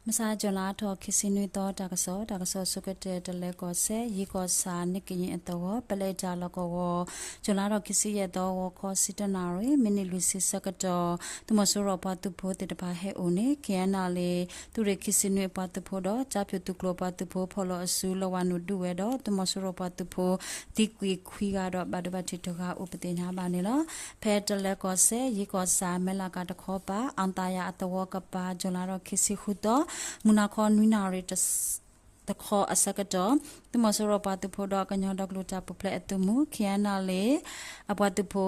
မုၢ်ဆါ ကၠူၤလါထီၣ်ခံဆံနွံသီ တၢ်ကစီၣ်, တၢ်ကစီၣ်ဆိကတၢၢ် တလဲၤကီၢ်စဲၣ် ယံၤကီၢ်ဆၣ် နကယံၤအသဝီ ပလဲတၢ်လီၢ်ကဝီၤ, ကၠူၤလါထီၣ်ခံဆံယဲၢ်သီ ဂီၤခီဆံတၢနၣ်ရံၣ် မံးနံးလွံၢ်ဆံဆၢကတီၢ် သုးမီၤစိရိၤပှၤသုးဖိသ့ၣ်တဖၣ်ဟဲအိၣ်န့ၣ် KNLA သုးရ့ၣ်ခံဆံနွံအပှၤသုးဖိဒီး ကၠၢဖၠူၣ်သုးကျိၤအပှၤသုးဖိ ဖီၣ်လီၤအစု လၢဝၤနုာ်ဒုးဝဲဒီး သုးမီၤစိရိၤပှၤသုးဖိ သံကွံာ်ခွံဂၤဒီး ဘၣ်ဒိဘၣ်ထံးတဂၤအိၣ် ပသ့ၣ်ညါဘၣ်န့ၣ်လီၤ. ဖဲတလဲၤကီၢ်စဲၣ် ယံၤကီၢ်ဆၣ် မဲလးကၤတခီပၤ အီသးယၤအသဝီကပၤ ကၠူၤလါထီၣ်ခံဆံဃုသီ မုၢ်နၤခီနွံနၣ်ရံၣ် တခီအဆၢကတီၢ် သုးမီၤစိရိၤပှၤသုးဖိဒီးကညီဒီကလုာ်တၢ်ပူၤဖျဲးအသုးမုၢ် KNLA အပှၤသုးဖိ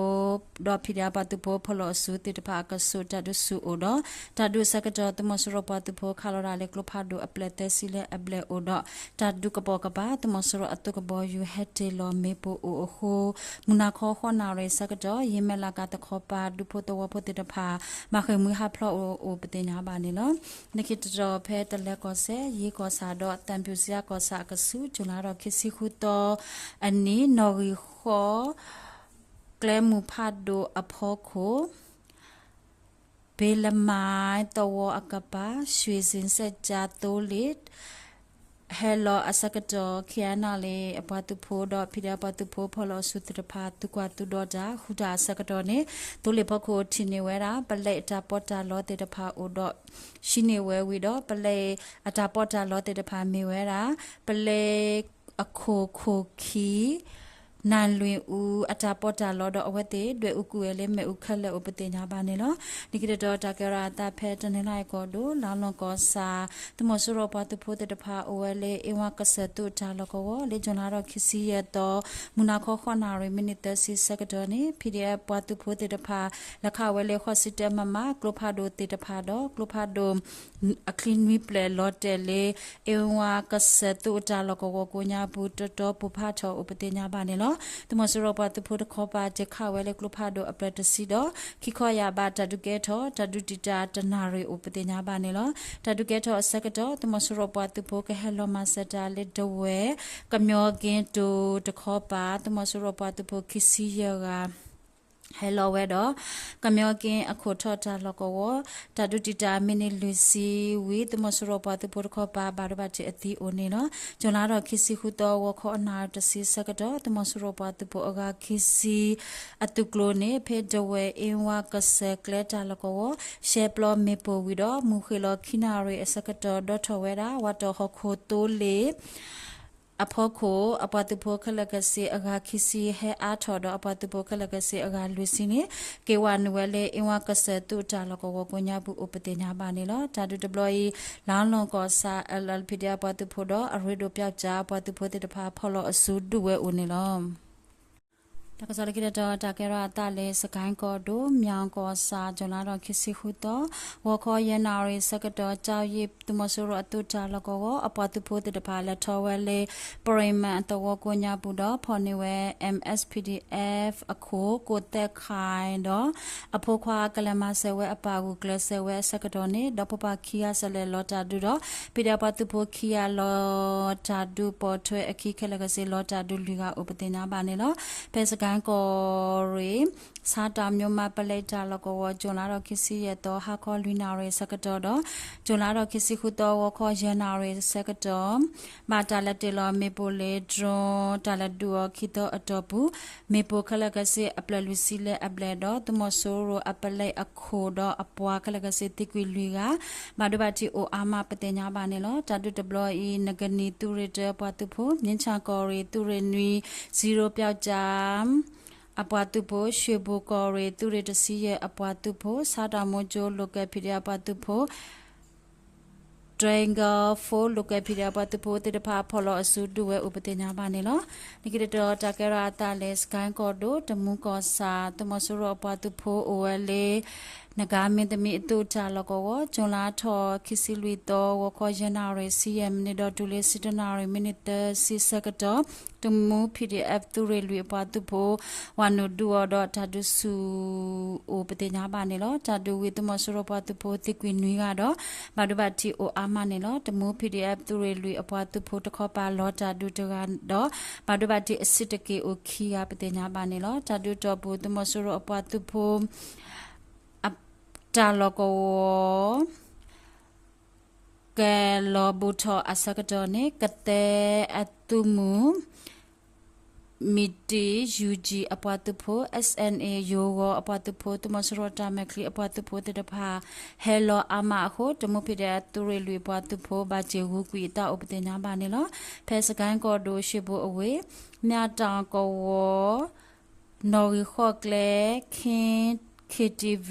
ဒီး PDF ပှၤသုးဖိ ဖီၣ်လီၤအစုသ့ၣ်တဖၣ်အကဆူး တၢ်ဒုးဆူၣ်အိၣ်ဒီး တၢ်ဒုးအဆၢကတီၢ် သုးမီၤစိရိၤပှၤသုးဖိခးလီၤတၢ်လၢကျိဖးဒိၣ်အပျဲၢ်သၢဆံလၢအဘျဲၣ်အိၣ်ဒီး တၢ်ဒုးကပိာ်ကပၤ သုးမီၤစိရိၤအသုးကဘီယူၤဟဲတ့ၢ်လီၤမ့ၣ်ပိၢ်အိၣ်အဃိ မုၢ်နၤခီဃိးနၣ်ရံၣ်ဆၢကတီၢ် ယံၤမဲလးကၤသခီပၤ ဒူဖိသဝီဖိသ့ၣ်တဖၣ် ဘၣ်ဃ့ၢ်မှံဟးဖျိးအိၣ် ပသ့ၣ်ညါဘၣ်န့ၣ်လီၤ. လၢခံတတီၤ ဖဲတလဲၤကီၢ်စဲၣ် ယံၤကီၢ်ဆၣ်ဒီး သံဖြူဇရပ်ကီၢ်ဆၣ်အကဆူး ကၠူၤလါထီၣ်ခံဆံဃုသီအနံၤ နီၣ်ဂံၢ်ဃီ ကျဲမုၢ်ဖးဒိၣ်အဖီခိၣ် ဘ့လမါသဝီအကပၤ ရွှ့ၣ်စ့ၣ်စဲၣ်ကၠၢ်သိလ့ၣ် ဟဲလီၤအဆၢကတီၢ် KNLA အပှၤသုးဖိဒီး PDF ပှၤသုးဖိ ဖီၣ်လီၤအစုသ့ၣ်တဖၣ် သုးကွၢ်သုးဒီတၢ် ဃုတၢ်အဆၢကတီၢ်န့ၣ် သိလ့ၣ်ဖီခိၣ်ထံၣ်န့ၢ်ဝဲဒၣ် ပလဲအတၢ်ပီးတၢ်လီသ့ၣ်တဖၣ်အိၣ်ဒီး ဟံးန့ၢ်ဝဲဝံၤဒီး ပလဲအတၢ်ပီးတၢ်လီသ့ၣ်တဖၣ်မ့ၢ်ဝဲဒၣ် ပလဲအခိၣ်ခိၣ်ခံ နၢ်လွံၢ်အူအတၢ်ပီးတၢ်လီဒီး အဝဲသ့ၣ်ဒွဲၣ်အူကွံာ်ဝဲလၢမ့ၣ်အူခဲလၢာ်အိၣ် ပသ့ၣ်ညါဘၣ်န့ၣ်လီၤ. လၢခံတတီၤ တၢ်ကဲထီၣ်အသးဖဲတနီသရံၣ်ကီၢ်ဒိၣ် လါလီၢ်ကီၢ်ဆၣ် သုးမီၤစိရိၤပှၤသုးဖိသ့ၣ်တဖၣ်အိၣ်ဝဲလၢ အ့ဝါကစၢၢ်သုးတၢ်လီၢ်ကဝီၤ လၢကၠူၤလါထီၣ်ခံဆံယဲၢ်သီ မုၢ်နၤခီဃိးနၣ်ရံၣ် မံးနံးသၢဆံဆၢကတီၢ်န့ၣ် PDF ပှၤသုးဖိသ့ၣ်တဖၣ် လဲၤခးဝဲလၢဃိးဆံတၢမမ ကျိဖးဒိၣ်သ့ၣ်တဖၣ်ဒီး ကျိဖးဒိၣ် အချံနွံဖျၢၣ်လီၤတဲာ်လၢ အ့ဝါကစၢၢ်သုးအတၢ်လီၢ်ကဝီၤကိးညါပူၤ တတီပိၢ်ဖးထီၣ်အိၣ် ပသ့ၣ်ညါဘၣ်န့ၣ်လီၤ. သုးမီၤစိရိၤပှၤသုးဖိတခီပၤ တ့ၢ်ခးဝဲလၢကျိဖးဒိၣ်အဖျၢၣ်တဆံဒီး ခံခီယၢ်ဘး တၢ်ဒုးကဲထီၣ် တၢ်ဒုးတံာ်တာ်တနၣ်ရံၣ်အိၣ် ပသ့ၣ်ညါဘၣ်န့ၣ်လီၤ. တၢ်ဒုးကဲထီၣ်အဆၢကတီၢ် သုးမီၤစိရိၤပှၤသုးဖိကဟဲလီၤမၤစၢၤတၢ်လၢဒဝဲၢ် ကမျီက့တိၤတခီပၤ သုးမီၤစိရိၤပှၤသုးဖိခံဆံယဲၢ်ဂၤ ဟဲလီၤဝဲဒီး ကမျီက့အခိၣ်ထီၣ်တၢ်လီၢ်ကဝီၤ တၢ်ဒုးတံာ်တာ်မံးနံးလွံၢ်ဆံဝံၤ သုးမီၤစိရိၤပှၤသုးဖိတခီပၤ ဘၣ်ဒိဘၣ်ထံးအသံအိၣ်န့ၣ်လီၤ. ကၠူၤလါထီၣ်ခံဆံဃုသီ ဂီၤခီအနၣ်တဆံဆၢကတီၢ် သုးမီၤစိရိၤပှၤသုးဖိအဂၤခံဆံ အသုးကျိၤန့ၣ် ဖဲဒဝဲၢ်အ့ဝါကစၢၢ်ကျဲတၢ်လီၢ်ကဝီၤ ရှဲပျီမ့ၣ်ပိၢ်ဝံၤဒီး မုၢ်ဃ့ၢ်လီၤခံနၣ်ရံၣ်အဆၢကတီၢ် ဒီးထီၣ်ဝဲဒၣ် ဝၤတီၢ်ဟီၣ်ခိၣ်သိလ့ၣ် အဖီခိၣ် အပှၤသုးဖိခဲလၢာ်ခဲဆ့အဂၤခံဆံ ဟဲအါထီၣ်ဒီးအပှၤသုးဖိခဲလၢာ်ခဲဆ့အဂၤလွံၢ်ဆံန့ၣ် က့ၤဝဲနုာ်ဝဲလၢ အ့ဝါကစၢၢ်သုးတၢ်လီၢ်ကဝီၤကိးညါပူၤအိၣ် ပသ့ၣ်ညါဘၣ်န့ၣ်လီၤ. တၢ်ဒုးတဘျီအံၤ လါလီၢ်ကီၢ်ဆၣ် အလၢ်လၢ် PDF ပှၤသုးဖိဒီး အရ့ဒိၣ်ပၠီကၠၣ် ပှၤသုးဖိသ့ၣ်တဖၣ် ဖီၣ်လီၤအစုဒုးဝဲအိၣ်န့ၣ်လီၤ. တၢ်ကစီၣ်လၢခံတတီၤ တၢ်ကဲထီၣ်အသးလၢ စကဲၣ်ကီၢ်ဒိၣ် မၠၣ်ကီၢ်ဆၣ် ကၠူၤလါထီၣ်ခံဆံဃုသီ ဂီၤခီယဲၢ်နၣ်ရံၣ်ဆၢကတီၢ် ကၠီယ့ၣ် သုးမီၤစိရိၤအသုးတၢ်လီၢ်ကဝီၤ အပှၤသုးဖိသ့ၣ်တဖၣ် လဲၤထီၣ်ဝဲလၢ ပရံးမၣ်အသဝီကိးညါပူၤဒီး ဖီၣ်န့ၢ်ဝဲ MSPDF အခိၣ် ကိးသဲၣ်ခၢၣ်ဒီး အဖိခွါကလဲၤမၤစၢၤဝဲအပၢ်ဂုာ်ကျဲးစၢးဝဲအဆၢကတီၢ်န့ၣ် ဒီဖိပၢ်ခံဂၤစးလဲၤလီၤတၢ်ဒုးဒီး PDF ပှၤသုးဖိခံဂၤလီၤတၢ်ဒုးပိာ်ထွဲအခံခဲလၢာ်ခဲဆ့ လီၤတၢ်ဒုးလွံၢ်ဂၤအိၣ် ပသ့ၣ်ညါဘၣ်န့ၣ်လီၤ. ဖဲစကဲၣ်ကီၢ်ရ့ၣ် ဆါတၢ်မိၣ်မးပလဲတၢ်လီၢ်ကဝီၤ ကၠူၤလါထီၣ်ခံဆံယဲၢ်သီ ဟါခီလွံၢ်နၣ်ရံၣ်ဆၢကတီၢ်ဒီး ကၠူၤလါထီၣ်ခံဆံဃုသီ ဂီၤခီယဲၢ်နၣ်ရံၣ်ဆၢကတီၢ် ဘၣ်တၢ်လဲၤတ့ၢ်လီၤမ့ၣ်ပိၢ်လၢ drone တၢ်လဲၤဒုးအီၤခံသီအတီၢ်ပူၤ မ့ၣ်ပိၢ်ခဲလၢာ်ခဲဆ့အဖျၢၣ်လွံၢ်ဆံလၢအဘျဲၣ်ဒီး သုးမီၤစိရိၤအပလဲအခိၣ်ဒီးအပှၤခဲလၢာ်ခဲဆ့သံကွံာ်လွံၢ်ဂၤ ဘၣ်ဒိဘၣ်ထံးအိၣ်အါမး ပသ့ၣ်ညါဘၣ်န့ၣ်လီၤ. တၢ်ဒုးတဘျီအံၤ နကနံၣ်သုးရ့ၣ်တၢအပှၤသုးဖိ မြင်းခြံကီၢ်ရ့ၣ်သုးရ့ၣ်နွံ ဇံရိပၠီကၠၣ် အပှၤသုးဖိ ရွှ့ၣ်ဘိၣ်ကီၢ်ရ့ၣ်သုးရ့ၣ်တဆံယဲၢ်အပှၤသုးဖိ ဆါတၢ်မိၣ်ကၠိ local PDF အပှၤသုးဖိ Triangle Four local PDF အပှၤသုးဖိသ့ၣ်တဖၣ် ဖီၣ်လီၤအစုဒုးဝဲအိၣ် ပသ့ၣ်ညါဘၣ်န့ၣ်လီၤ. လၢခံတတီၤ တၢ်ကဲထီၣ်အသးလၢ စကဲၣ်ကီၢ်ဒိၣ် တမူကီၢ်ဆၣ် သုးမီၤစိရိၤအပှၤသုးဖိအိၣ်ဝဲလၢ နဂါမင်းသမီးအသုးတၢ်လီၢ်ကဝီၤ ကၠူၤလါထီၣ်ခံဆံလွံၢ်သီ ဂီၤခီယဲၢ်နၣ်ရံၣ်ဆံယဲၢ်မံးနံးဒီးတုၤလၢဆံတၢနၣ်ရံၣ်မံးနံးသၢဆံဆၢကတီၢ် တမူ PDF သုးရ့ၣ်လွံၢ်အပှၤသုးဖိ ဝၤနုာ်ဒုးအီၤဒီးတၢ်ဒုးဆူၣ်အိၣ် ပသ့ၣ်ညါဘၣ်န့ၣ်လီၤ. တၢ်ဒုးဝံၤ သုးမီၤစိရိၤပှၤသုးဖိသံကွံာ်နွံဂၤဒီး ဘၣ်ဒိဘၣ်ထံးအိၣ်အါမးန့ၣ်လီၤ. တမူ PDF သုးရ့ၣ်လွံၢ်အပှၤသုးဖိတခီပၤလီၤတၢ်ဒုးတဂၤဒီး ဘၣ်ဒိဘၣ်ထံးအဆံးတက့ၢ်အိၣ်ခံဂၤ ပသ့ၣ်ညါဘၣ်န့ၣ်လီၤ. တၢ်ဒုးတီၢ်ပူၤ သုးမီၤစိရိၤအပှၤသုးဖိ အတၢ်လီၢ်ကဝီၤ ကဲၤလီၤဘူးထီၣ်အဆၢကတီၢ်န့ၣ် ကသဲအသုးမုၢ် မံၤတံၢ် ယူၣ်ကၠံၣ် အပှၤသုးဖိ SNA ယိၤဂီၤအပှၤသုးဖိ သုးမီၤစိရိၤတၢ်မဲာ်ချံအပှၤသုးဖိသ့ၣ်တဖၣ် ဟဲလီၤအါမးအဃိ တမူဖံးဒဲးအသုးရ့ၣ်လွံၢ်အပှၤသုးဖိ ဘၣ်စ့ၢ်ဂုာ်ကွံာ်အတၢ်အိၣ်ပသ့ၣ်ညါဘၣ်န့ၣ်လီၤ. ဖဲစကဲၣ်ကီၢ်ဒိၣ် ရှ့ၣ်ဘိၣ်အဝ့ၢ် မၠၣ်တၣ်ကဝီၤ နီၣ်ဂံၢ်ဃီၣ်ကျဲ ခ့ KTV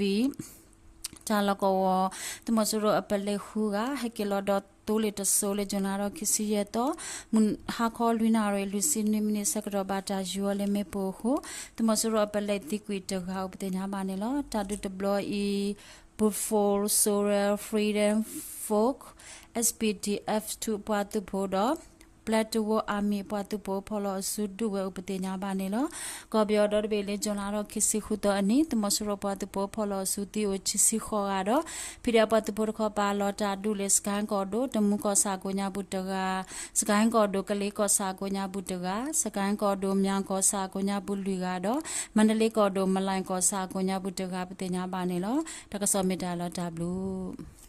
တၢ်လီၢ်ကဝီၤ သုးမီၤစိရိၤအပလဲၤဃုဂၤ ဟဲက့ၤလီၤဒီးသိလ့ၣ်တစိၤ လၢကၠူၤလါထီၣ်ခံဆံယဲၢ်သီ မုၢ်ဟါခီလွံၢ်နၣ်ရံၣ်လွံၢ်ဆံနွံမံးနံးဆၢကတီၢ် ဘၣ်တၢ်ယူၤအီၤလၢမ့ၣ်ပိၢ်အဃိ သုးမီၤစိရိၤအပလဲၤသံကွံာ်တဂၤ အိၣ်ပသ့ၣ်ညါဘၣ်န့ၣ်လီၤ. တၢ်ဒုးတဘျီအံၤ Boot Force Soral Freedom Force SPDF ထူးအပှၤသုးဖိဒီး Black Wolf Army အပှၤသုးဖိ ဖီၣ်လီၤအစုဒုးဝဲအိၣ်ပသ့ၣ်ညါဘၣ်န့ၣ်လီၤ. ကီၢ်ပယီၤဒီတဘ့ၣ်လၢ ကၠူၤလါထီၣ်ခံဆံဃုသီအနံၤ သုးမီၤစိရိၤပှၤသုးဖိဖီၣ်လီၤအစုသံအိၣ်ခံဆံဃိးဂၤဒီး ဖံးဒဲးအပှၤသုးဖိတခီပၤ လီၤတၢ်ဒုးလၢ စကဲၣ်ကီၢ်ဒိၣ် တမူကီၢ်ဆၣ်အကိးညါပူၤတဂၤ, စကဲၣ်ကီၢ်ဒိၣ် ကလ့ကီၢ်ဆၣ်အကိးညါပူၤတဂၤ, စကဲၣ်ကီၢ်ဒိၣ် မၠၣ်ကီၢ်ဆၣ်အကိးညါပူၤလွံၢ်ဂၤဒီး မါဒလ့ကီၢ်ဒိၣ် မလၢၣ်ကီၢ်ဆၣ်အကိးညါပူၤတဂၤ ပသ့ၣ်ညါဘၣ်န့ၣ်လီၤ. တၢ်ကစီၣ်မ့ၢ်တၢ်လီၤတၢ်ဘျုး